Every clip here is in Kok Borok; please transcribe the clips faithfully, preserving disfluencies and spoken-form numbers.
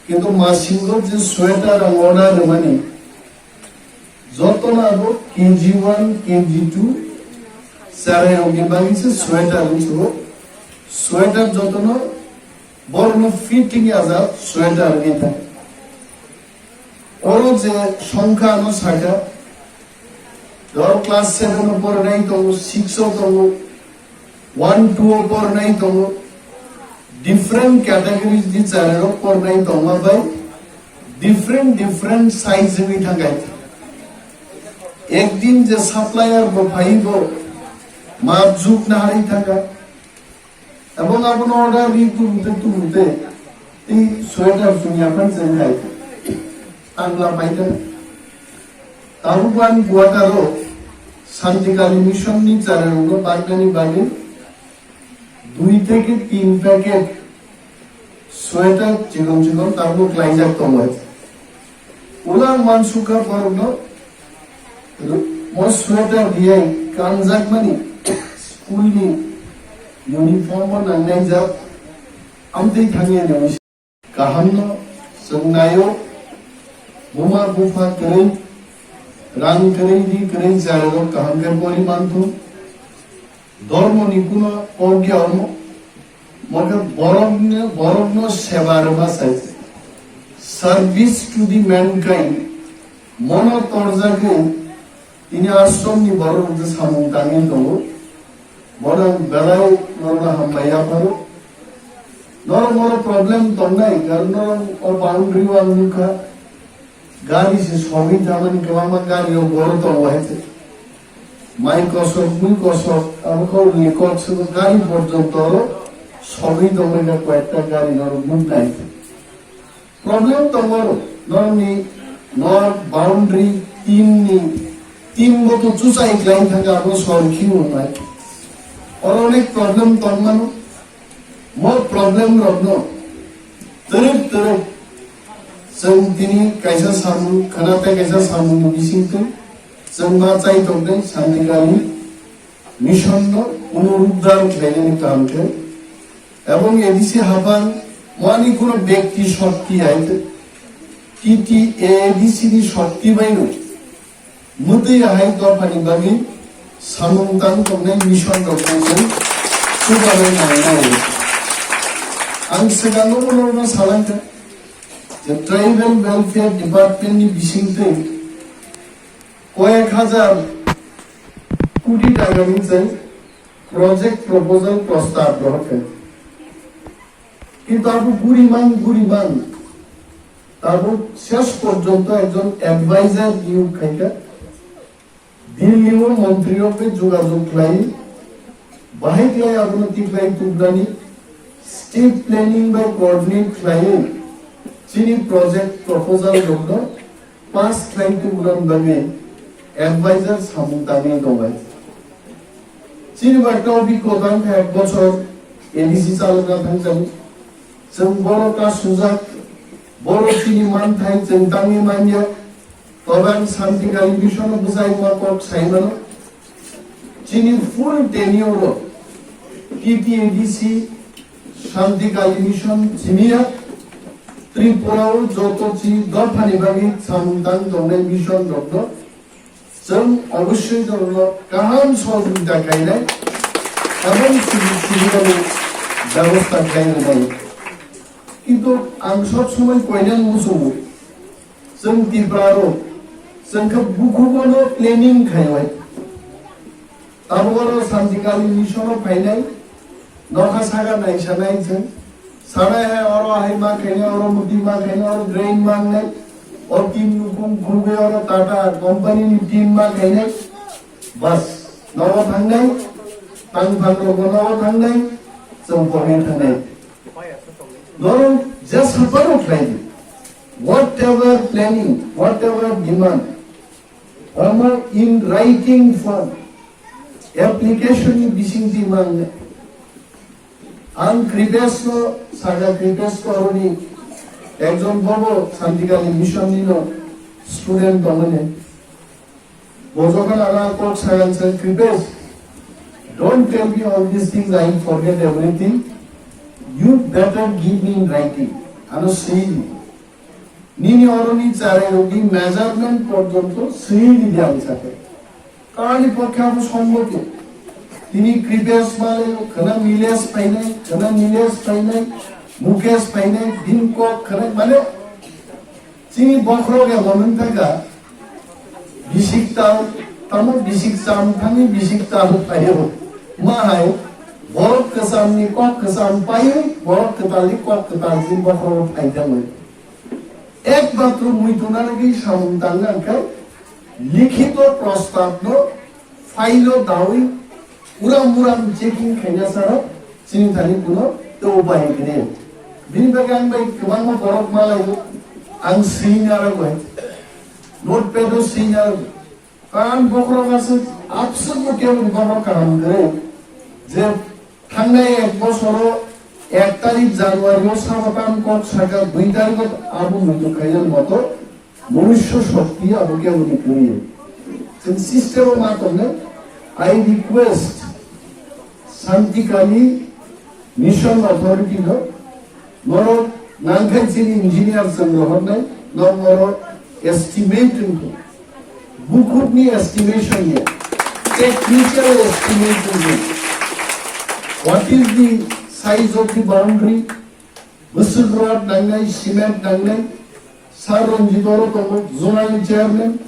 Kintu masingo je sweater ang order rwmani, jotono abo K G one, K G two, chwrairokni bagwi se sweater wngsugo. Sweater jotono borokno fitting ajak sweater wngwi thang. Oro je songkha ano sakha, dor class seven o porinai tongo, six o tongo, one two o porinai tongo, different categories ni chwrairok porinai tongma bai different different size wngwi thangkha. Ekdin je supplier bo phai bo map juk naharwi thangkha. Ebong abono order ri tubute tubute tei sweater chwng yaphan chwng hai tangla paikha. Tabuk ani quarter o Shantikali Mission ni chwrairokno baknani bagwi dui theke tin packet sweater chikon chikon tabuk klaijak tongo. Ulang mansukha borokno mo sweater riyai kanjakmani school ni uniform o nangnai jak amtwi thangya ni. Kaham no chwng naio, buma bupha kwrwi, rang kwrwi, ri kwrwi, chwrairok kaham khe pori manthung. Dhormo ni kuno kok ya omo, mokhe borokni, borokno seba rwma sai. Service to the mankind, mono torjagwi tini ashram ni borok rok samung tangwi tongo. Borok belai norok hambai yapharo. Norok norok problem tongnai, karon norok o boundary o ang nukha. Gari se sogwi thamani kwbangma gari o boro tongo hai se. Mai kosok, mui kosok, abo kok ni kok se gari porjonto oro sogwi tongmani koyekta gari norok nuknai. Problem tongo norokni norok boundary team ni team bo to chuchai klai thangka abo sor khiu nai. Oro onek problem tongmano. Mo problem rokno twrwk twrwk chwng tini kaisa samung khana tei kaisa samung ni bisingtwi chwng ma chai tongtwi Shantikali Mission no punoruddhar khlainani kaham khe. Ebong A D C haphang wani kuno bekti shokti hai khe, T T A D C ni shokti bai no mwtwi hai dophani bagwi samung tang tongnai mission rok no chwng chubawi nangnai. Ang swkango bono no salangkha je Tribal Welfare Department ni bisingtwi koyek hajar koti taka ni chwng project proposal prostab rohorkha. Kintu abo guriman guriman tabuk shesh porjonto ekjon advisor niyog khaikha. Delhi o montri rok bai jogajog khlai, bahai khlai abono tikhlai tubrani state planning bai coordinate khlaiwi chini project proposal rokno pass khlai tubunani bagwi advisor samung tangwi tongnai. Chini bai topic ko tang khe ek bochor A D C chalokna thangjago. Chwng boro ta sujak, boro chini manthai chwng tangwi manya. Tobe ang Shantikali Mission o bwsai ma kok sai mano. Chini full tenure o T T A D C Shantikali Mission chimiya Tripura o joto chi dophani bagwi samung tang tongnai mission rokno chwng obossoi norokno kaham sohojogita khlainai, kaham sujog subidani bebosta khlai rwnai. Kintu ang sob somoi koinani muchungo, chwng Tripura rok chwng khe bukhubono planning khainai. Tabuk oro Shantikali Mission o phainai, nokha saka naisanai chwng. Sanai hai oro hai ma khainai, oro muti ma khainai, oro drain ma wngnai, o team nukhung khulugwi oro Tata company ni team ma khainai. Bas, nogo thangnai, tangphang rogo nogo thangnai, chwng porwi thangnai. Norok je saphano khlai di, whatever planning, whatever demand, omo in writing form, application ni bisingtwi ma wngnai. Ang Kripesh no sakha, Kripesh Koroni ekjon bobo Shantikali Mission ni no student tongmani. Bo jokhon ano kok sagan sa, "Kripesh, don't tell me all these things, I forget everything. You better give me in writing." Ano swi di. Nini oroni charai rogni measurement porjonto swi ridi ang sakhe. Karni pokhe abo sombhob no. Tini Kripesh malai, khana Milesh phainai, khana Nilesh phainai, Mukesh phainai, bini kok khana mane chini bokhorok ya monung thaka. Bisik tal, tamo bisik cham thani bisik tal phaio. Ma hai, borok kwcham ni kok kwcham paio, borok kwtal ni kok kwtal chini bokhorok phai thangwi. Ekmatro muitu nani samung tangna hwnkhe likhito prostab no file o dawi uram uram checking khaina sara chini thani kuno tei upai hwnkhe. Bini bagwi ang bai kwbangma borok malai o ang swi narwgwi notepad o swi narwgwi. Karon bokhorok aswk abswkno kebo ni bokhorok kaham kwrwi je thangnai ek bosoro ek tarik January o sabatam kok saka dui tarik o abo muitu khaijak moto manushya shakti abo kebo ni kwrwi. Chwng system o ma tongnai, I request Santikali Mission Authority no, norok nangkhe chini engineer chwng rohornai, norok norok estimate wngkho. Bukhukni estimation ya, technical estimate wngkho. What is the size of the boundary? Bwswk rod nangnai, cement nangnai, Sir Ranjit oro tongo, zonal ni chairman,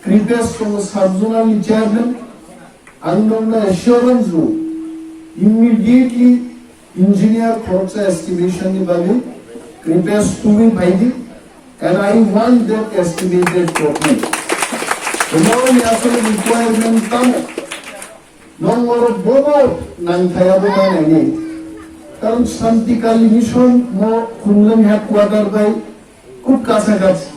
Kripesh tongo, sub zonal ni chairman. Ang nokno assurance rw, immediately engineer khoroksa estimation ni bagwi Kripesh tubui phaidi, and I want that estimated copy. Tomorrow ni aswk requirement tamo? Nong oro bobo nangthai abo manai ni. Karon Santikali Mission mo Khumlwng headquarter bai khub kasa kasa.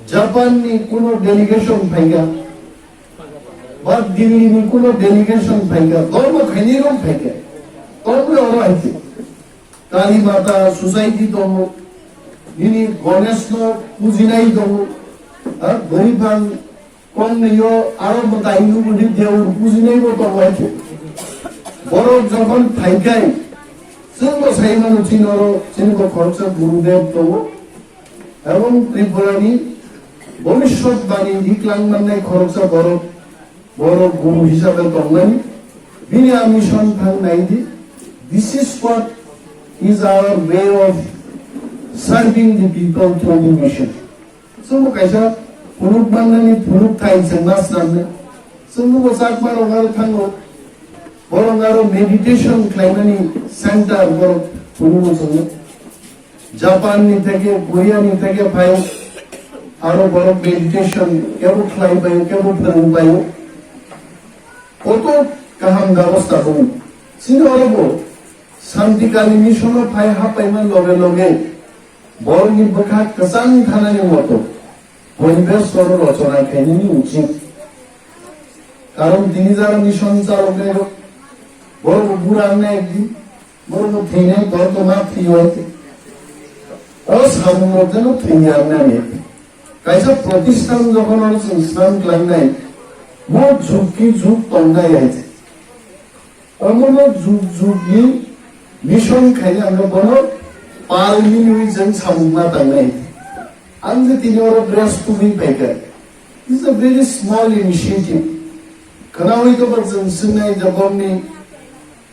Japan ni kuno delegation phaikha, ba Delhi ni kuno delegation phaikha, dormo khaini rok phaikha, tormo oro haikhe. Kali Mata society tongo, nini Ganesh no pujinai tongo, ha, Bwrwi Phang Kong nio aro mwtai nuguni deur bujinai bo tongo hai khe. Borok jokhon phaikai, chwng bo sai mano chini oro chini bo khoroksa Gurudev tongo. Ebong Tripura ni bhobishyot bani hiklangmannai khoroksa borok, borok guru hisabe tongnani. Bini a mission thang nai di. This is what is our way of serving the people through the mission. Chwngbo kaisa phunuk mannani phunuk thai chwng ma swnamnai. Chwngbo bo Chakma rok aro thango. Borok aro meditation khlaimani center borok phunugo chwngno. Japan ni theke, Korea ni theke phai aro borok meditation kebo khlai baio, kebo phwrwng baio. Koto kaham bebosta tongo. Chini oro bo Santikali mission o phai happaima loge loge borokni bwkha kwchang thanani moto poribesh oro rochona khainani uchit. Karon tini jara mission chaloknai rok borok bura wngnai ekdin, borok thwinai, borok ma thwiyo. O samung rok jeno thwiya wngnai. Kaisa protisthan jokhon oro chwng swnam khlainai, mo jug ki jug tongnai hai. Omono jug jug ni mission khaina ang bono pal minwi jeng samung ma tangnai. Ang je tini oro dress tubui paikha. This is a very small initiative. Khanaui to ba jeng singnai je bomni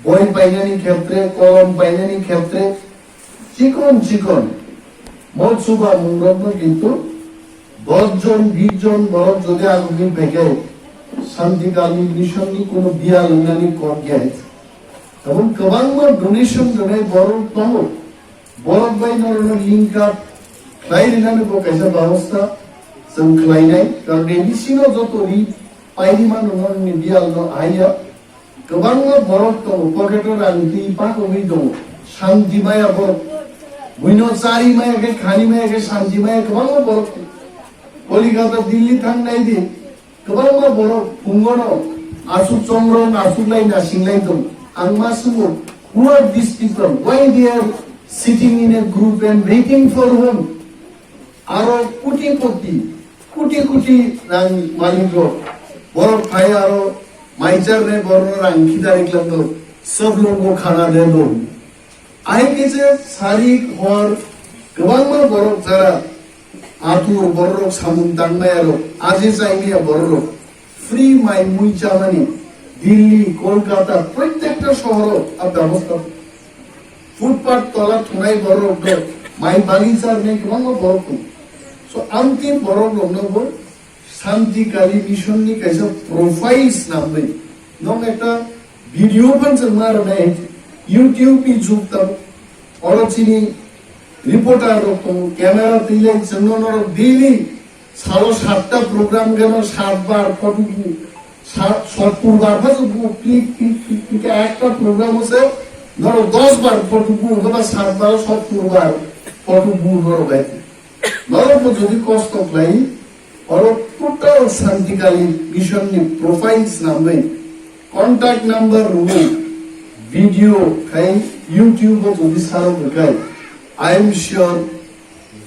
boi painani khetre, kolom painani khetre, chikon chikon, mo chuba mungrokno kintu dos jon, bis jon borok jodi agogwi phaikhe, Santikali mission ni kuno biyal wngnani kok ya. Tabuk kwbangma donation rwnai borok tongo. Borok bai norokno link up khlai rwnani bo kaisa babosta chwng khlainai. Karon A D C no joto ri pairi mano norokni biyal no ahaiya. Kwbangma borok tongo, pocket o rang twi pakogwi tongo. Santi maya borok. Buino chari maya khe, khani maya khe, santi maya kwbangma borok tongo. Kolikata, Delhi thang nai di. Kwbangma borok phungono aswk chongrong, aswk lai nasinglai tongo. Ang ma swngo, who are these people? Why they are sitting in a group and waiting for whom? Aro koti koti, koti koti rang malik rok. Borok phai aro maichar ne borok rang khidari khlak do. Sob log ko khana de do. Ai khe je sari hor Kwbangma borok jara atur bororok samung tangmaya rok, aje chaimaya bororok free mai mui chamani Delhi, Kolkata, protekta sohoro a bebosta. Footpath tola thunai bororok do mai bali charnai kwbangma borok tongo. So amtwi borok rokno bo Shanti Kali Mission ni kaisa profile swnamwi nwng ekta video phan chwng ma rwnai YouTube ni jug tabuk. Oro chini reporter rok tongo, camera twilai chwngno norok daily salo satta program geno sat bar photo bu, sa-, sottur bar pha bu click, click, click, click, ekta program o se norok dos bar photo bu, hoba sat bar sottur bar photo bu norok bai. Norok bo jodi kosto khlai, oro total Shanti Kali Mission ni profile swnamwi contact number rwwi video khai YouTube o jodi sarok rwkhai, I am sure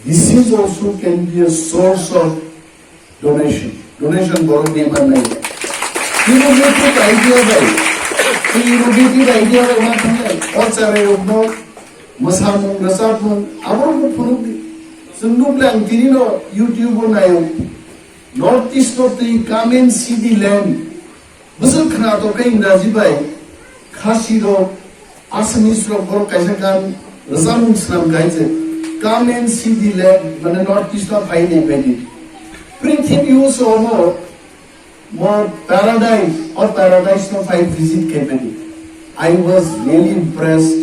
this is also can be a source of donation. Donation borok ni mannai. Innovative idea bai, innovative idea bai ma thangnai. O charai rokno mwsamung, rwchapmung, aborokno phunukdi. Chwng nukle ang tinino YouTube o naio. North East o twi Come and See the Land. Bwswk khna to khe Ingraji bai Khasi rok, Assamese rok borok kaisa gan rwchapmung swnam khai se Come and See the Land, mane North East o phai nai bai di. Prithibi o se omo Mo paradise, o paradise no phai visit khaimani. I was really impressed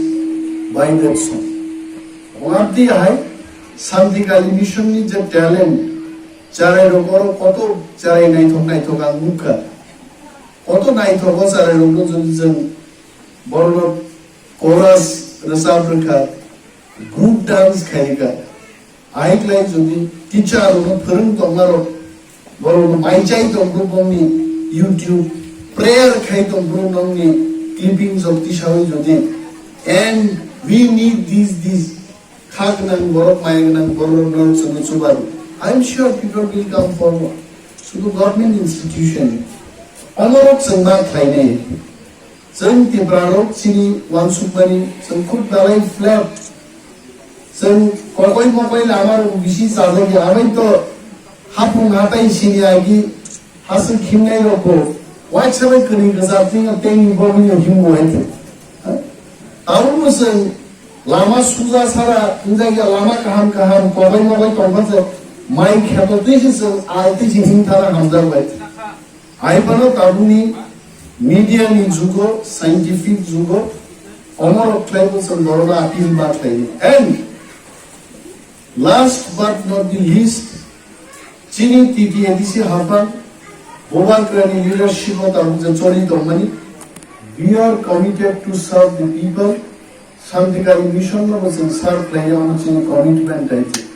by that song. Wngabdi hai Shanti Kali Mission ni je talent, charai rok oro koto charai naithok naithok ang nukha. Koto naithok o charai rok no jodi jeng borno chorus rwchap rwkha, group dance khai rwkha. Aiklai jodi teacher rokno phwrwng tongmarok, borokno maichai tongkru bongni YouTube prayer khai tongkru nongni clipping jok tisawi jodi, and we need this, this, kha gwnang borok, maya gwnang borok, norok chwngno chubaru. I am sure people will come forward. Sudu government institution, omorok chwng ma khlainai. Chwng Tipra rok chini uansukmani chwng khub belai flat. Chwng kokoi mokoi lama rok bisi chajak ya, abai to hapung hatai sini agi haswk himnai rok bo waisa bai kwrwi kwchar twi tengni bogwi no himbo hai khe. Ha? Tabukbo chwng lama suja sara wngjak ya, lama kaham kaham kokoi mokoi tongkha se mai kheto twi se chwng al twi se himthana hamjak bai. Hai phano tabukni media ni jugo, scientific jugo, omorok khlaibo chwng borokno appeal ma khlaio. And last but not the least, chini T T A D C haphang, Bubagrani leadership o tabuk je choli tongmani, we are committed to serve the people. Shanti Kali Mission no bo chwng serve khlai ya, omo chini commitment hai se.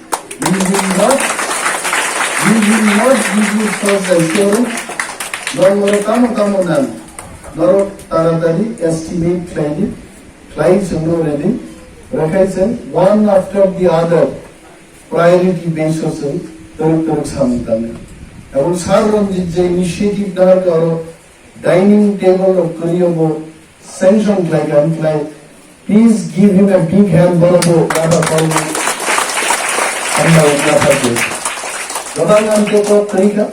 We will not, we will not give you false assurance. Norok tamo tamo nang. Norok taratari estimate khlai di, khlai chwng no ready. Rakhai chwng one after the other priority basis o chwng twrwk twrwk samung tangnai. Abo Sir Ranjit je initiative nahar khe oro dining table rok kwrwi o bo sanction khlai kha, wng khlai. Please give him a big hand, borok bo gata kholni hambai gata khe. Gabang ang khe kok kwrwi kha.